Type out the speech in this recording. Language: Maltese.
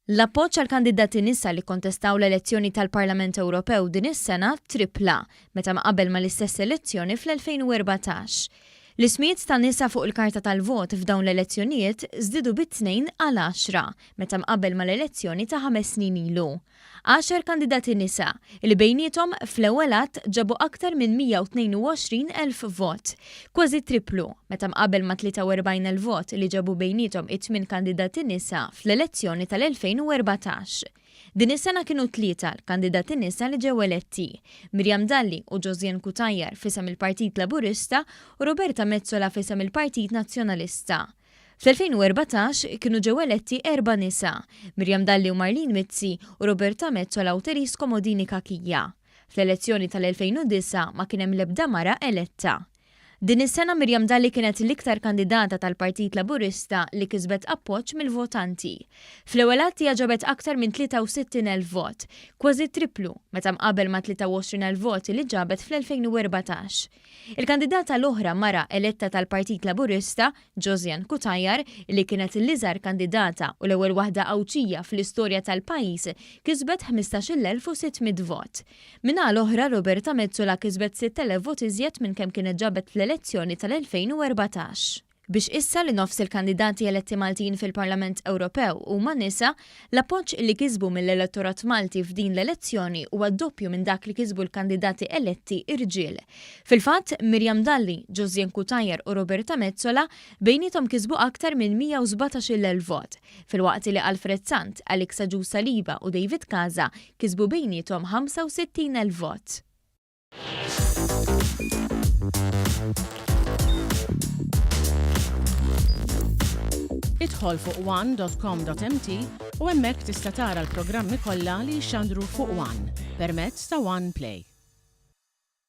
L-appoġġ għall-kandidati nisa li kkontestaw l-elezzjoni tal-Parlament Ewropew din is-sena trippla meta mqabbel mal-istess elezzjoni fl-2014. L-ismijiet ta' nisa fuq il-karta tal-vot f'dawn l-elezzjonijiet żdiedu bi tnejn għal għaxra meta mqabbel mal-elezzjoni ta' ħames snin ilu. Għaxar kandidati nisa, li bejniethom fl-ewwel għadd ġabu aktar minn 122,000 vot, kważi t-tripplu meta mqabbel ma' 43,000 vot li ġabu bejniethom it-tmien kandidati nisa fl-elezzjoni tal-2014. Din is-sena kienu tlieta l-kandidati nisa li ġew eletti, Miriam Dalli u Josianne Cutajar f'isem il-Partit Laburista u Roberta Metsola f'isem il-Partit Nazzjonalista. Fl-2014 kienu ġew eletti erba' nisa, Miriam Dalli u Marlene Mizzi u Roberta Metsola u Therese Comodini Cachia. Fl-elezzjoni tal-2009 ma kien hemm l-ebda mara eletta. Din is-sena Miriam Dalli kienet l-iktar kandidata tal-Partit Laburista li kisbet appoġġ mill-votanti. Fl-ewwel għadd hija ġabet aktar minn 63,000 vot, kważi t-tripplu meta mqabbel ma' 23,000 vot li ġabet fl-2014. Il-kandidata l-oħra mara eletta tal-Partit Laburista, Josianne Cutajar, li kienet l-iżgħar kandidata u l-ewwel waħda Għawdxija fl-istorja tal-pajjiż, kisbet 15,600 vot. Min-naħa l-oħra, Roberta Metsola kisbet 6,000 vot iżjed minn kemm kienet ġabet fl-elezzjoni tal-2014. Biex issa li nofs il-kandidati eletti Maltin fil-Parlament Ewropew huma nisa, l-appoġġ li kisbu mill-elettorat Malti f'din l-elezzjoni huwa d-doppju minn dak li kisbu l-kandidati eletti irġiel. Fil-fatt, Miriam Dalli, Josianne Cutajar u Roberta Metsola bejniethom kisbu aktar minn 117,000 vot, filwaqt li Alfred Sant, Alex Agius Saliba u David Casa kisbu bejniethom 65,000 vot. Idħol fuq one.com.mt u hemmhekk tista' tara l-programmi kollha li jixxandru fuq One permezz ta' One Play.